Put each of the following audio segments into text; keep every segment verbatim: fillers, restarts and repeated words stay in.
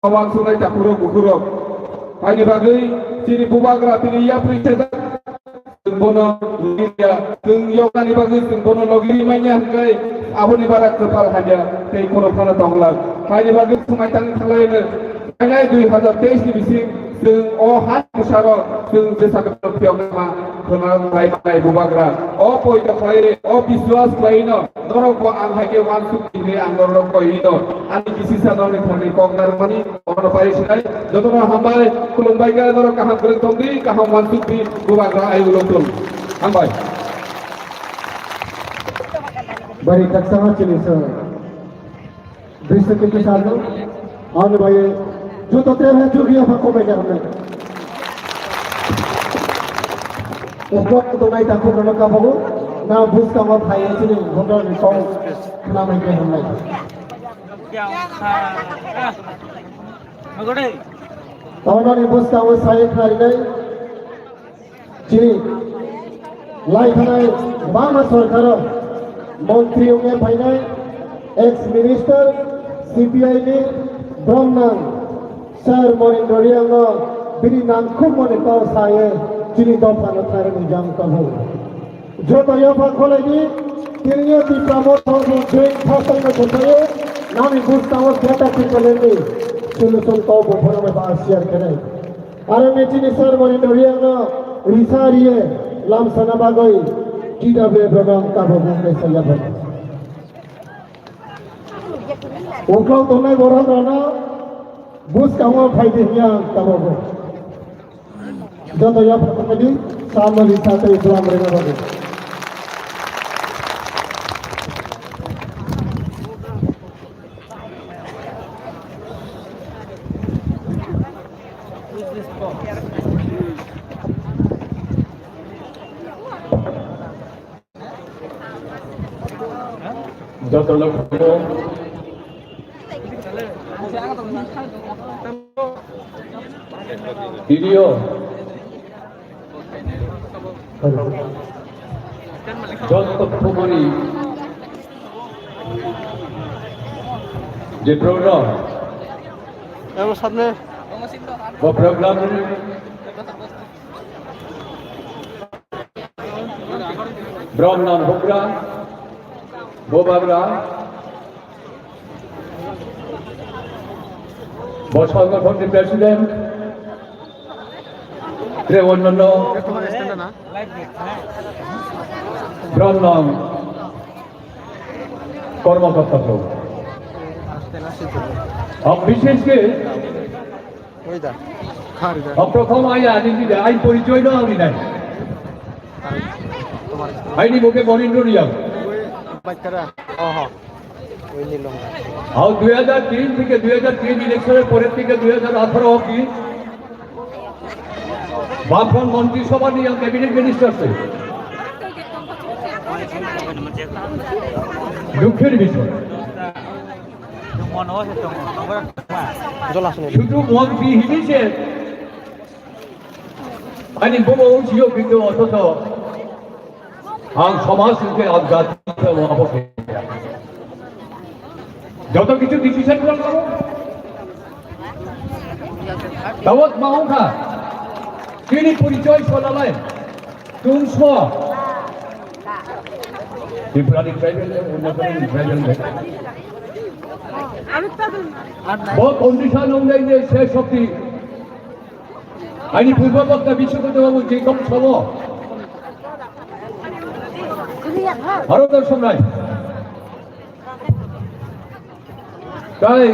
Wansuknai takhurok bukhurok. Haini bagwi chini bubagra tini yapri sejak. Chwng bono logi ya, chwng yoknani bagwi chwng bono logi manya hwnkhe aboni bara kwpal hamya tei khorok phano tongla. Haini bagwi swmai tangwi thanglaino. Phainai dui hazar teis ni bising chwng o ha bwsaro chwng jesa kwtal phiyokma khwna lai manai bubagra. O poito khlai, o biswas khlaino. Norok bo ang hai khe wansuk hinwi ang norok koi hino. Ani kisisa norni thani kok narwkmani, omono pai sinai. Jotono hambai, khulumbai khe norok kaham kwrwng tongdi, kaham wansuk di, bubagra ayuk lokthung. Hambai. Bari khaksa chini sir. Dui second ke sarno. Ani bai joto tere hai jurgi apa ko bai karne. Uklok to nai ta khurno ka babu. Na bus ka ma phai chini hotel ni kong khna mai ke hamnai. Tawno ni bus ka o sai khna rinai. Chini lai thanai bangma sorkaro montri wngya phainai ex minister C P I ni bromnang Sir Monindra Riyang no bini nangkhukmani kok saye chini dopha no tharani jang tabuk. Joto yapha kholaidi tiniyo Tipra Motha ni joint thasang no bwthaye nani bustao data tikalen ni solution kok bo phano ba share khenai. Aro mechini sir mani noriang no risa riye lam sana bagoi T W F rok ang tabuk nang khe saya bai. Uklok tongnai borok rano bus kamo phaidi hiya ang tabuk. Joto ya phaidi samani satri bulam rega bagoi. Joto lok. Video. Joto khobori je program, ebo samne bo program ni bromnang bugra, bubagra, bo songothon ni president, tre onnanno bromnang kormokorta rok. Ang bishesh khe Oida. Khari da. Ang prothom ai ani ni ai porichoy no ani nai. Ai ni mukhe Monindra Riyang. Baikara. Oho. Oini long. Ang dui hajar tin theke dui hajar tin election er pore theke dui hajar atharo obdi Bamfront Montri Sabha ni ang cabinet minister se. Dukher bishoy. Sudu montri hini se ani bobo uchiyo kintu othocho ang somaj hingke ang jati hingke abo khe joto kichu decision khlai mano. Tawat ma ongkha chini porichoy solalai. Chwng sua. Tripura ni tribal le, Arunachal ni tribal le. Bo condition ongnai je se shokti. Ani purba bakta Bishnu Babu je kok sabo. Bharat ar somrai. Tai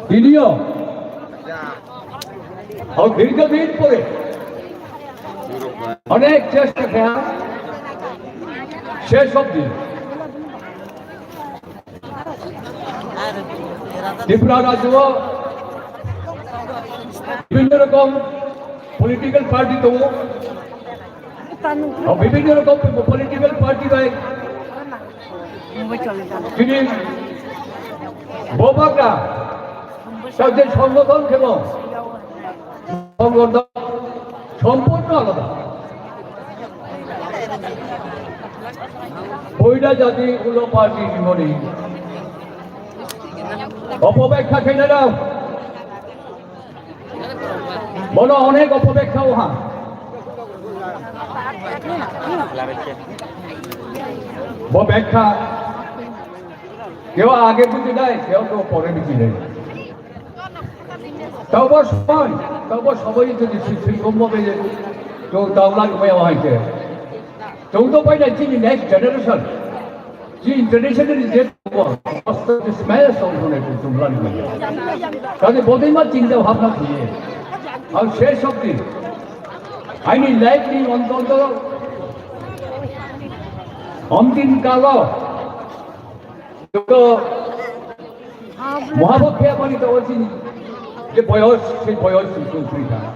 tiniyo, o dirghodin pore onek chesta kha, shesh obdi Tripura rajyo bibhinno rokom political party tongo. O bibhinno rokom political party bai chini bubagra sajai songothon khebo songothon sompurno alada. Boida jati ulo party himoni. Opobekkha khainai rok. Bono onek opobekkha oha. Bo bekkha keo age buji nai, keo keo pore buji nai. Tabo somoy, tabo somoy jodi si, si, si, to tawla gumai oha ke. Chwng to painai chini next generation. Chini generation ni je tongo, kosto je smile song hwnwi chwng lani manya. Kaje bodei ma chinta bhabna khaye. Ang shesh obdi, aini life ni ontonto ontin kalo, joto Mohabok khe mani to chini je boyos, se boyos chwng chwng thang.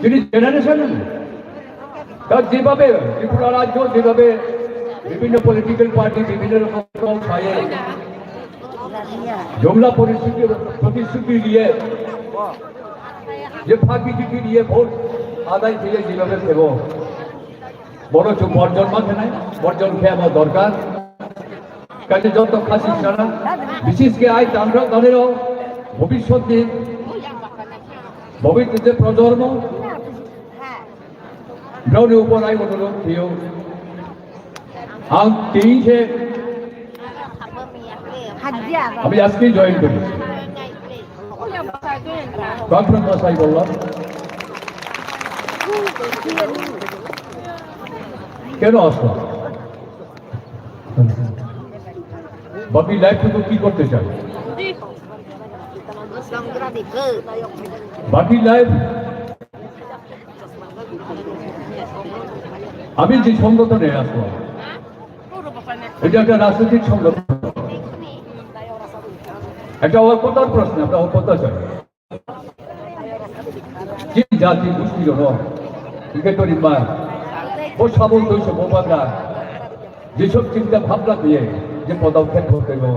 Chini generation ta jebabe Tripura rajyo jebabe bibhinno political party bibhinno rokom saye jomla poristhiti, protisthiti liye je pha B J P liye vote adai khaye jebabe thebo. Bono chwng borjon ma khenai, borjon khe amo dorkar. Kaje joto khasi sana, bises khe ai tangra taniro, bhobishyot ni, bhobishyot je projormo, brao ni upor ai onurodh khiyo. Ang tei se, ami aske join kori. Conference ma sai bollo. কেন আসলো? বাকি লাইফ তো কি করতে চাই? বাকি লাইফ আমি যে সংগঠনে আসলাম, এটা একটা রাজনৈতিক সংগঠন। একটা ঐক্যতার প্রশ্ন, একটা ঐক্যতা চাই। যে জাতি গোষ্ঠী হলো, ক্রিকেটরি মা, ও সাবল দৈশ বোবাগা, যেসব চিন্তা ভাবনা দিয়ে যে পদক্ষেপ করতে গো,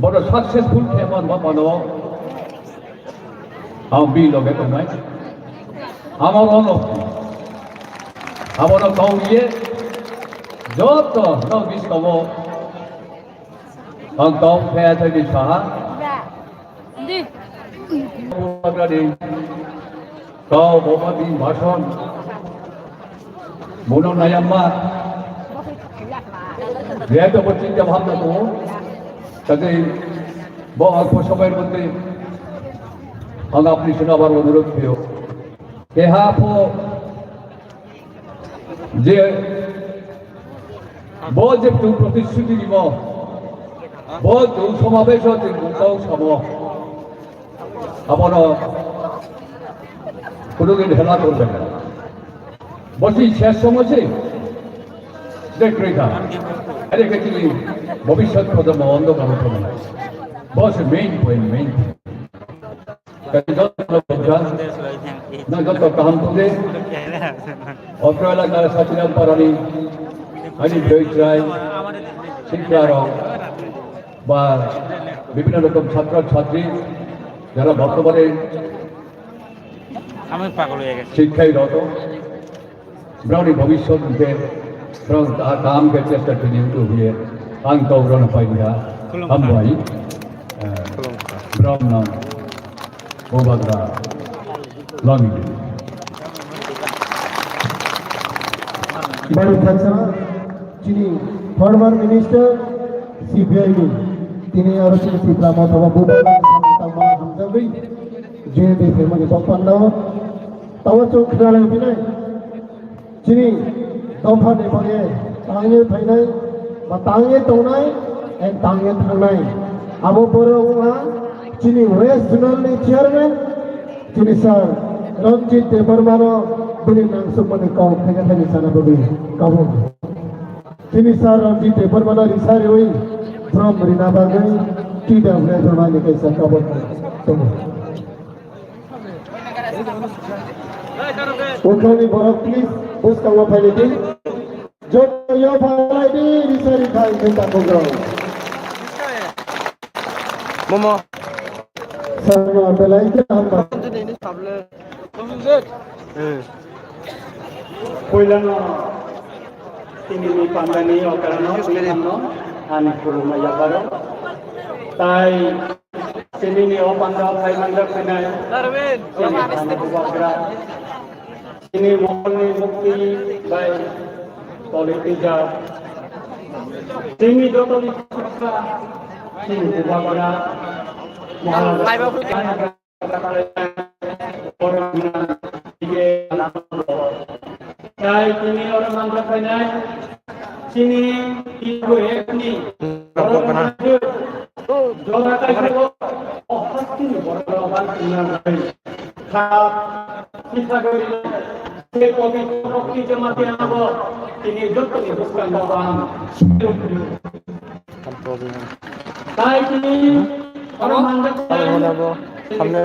বড় সাকসেসফুল খেয়ে আমার বাবা নো, আমি বি লগে তোমায়, আমার অনক, আমার কাউরিয়ে, যত নবী সব, Ang tong khe thai di saha. Di. Bubagrani tong boma di bhasan. Bono nayamma. Jehetu bo chinta bhabna tongo. Kaje bo olpo somoyr moddhe ang apni sino abar onurodh khiyo. Keha pho Je bo je tu protishruti rimo, bo tu somabesh je tu kau samo, abono kuno din hela korbe na. Bo si shesh somoy se dekrika. Are ke chini bhobishyot projonmo ondhokar thangna. Bo se main point, main thing. Joto kaham tongdi. Otro elakar Sachiram Parani, ani bwrwi chwrai, sikla rok, ba bibhinno rokom chhatro chhatri, jara bortomane শিক্ষায় রত, brao ni bhobishyot hwnkhe brao kaham khe chesta khainai wngkha hwnwi ang kok rwna pai kha. Hambai, eh, brao no bubagra lami. Bari khaksa chini former minister C P I ni tini aro chini Tipra Motha ba bubagra ni samung tangma hamjagwi J N D phaimani bok pandao. Tamo chwng khwnalai phinai, chini dophani bagwi tangwi phainai, ba tangwi tongnai, and tangwi thangnai. Abo borok wngkha chini West Zonal ni chairman, chini sir Ranjit Debbarma no bini nangsukmani kok thaiga thaini sana bagwi kabuk. Chini sir Ranjit Debbarma no risa riwi from rina bagwi T W F ni kaisa kabuk tongo. Ukhani borok please bwskango phaidi. Jotono phaidi risa rikha hwnkhe takhuk rok. Momo. Sarno belai khe hambai. Hmm. Puilano tinini pandani okarano puilano ani khulumma yaparo. Tai chini ni o panda phai manjak phainai chini thani bubagra, chini mokolni mukti bai politiker, chini jotoni chini bubagra Maharaj Tai chini oro manjak phainai chini ibu ekni oro manjak jora kai o hastini borok ban chini nai kha sisa gari se kobi kokti jama tiya bo chini jotoni buskang ban Tai chini oro manjak phainai Sabono bo hamle.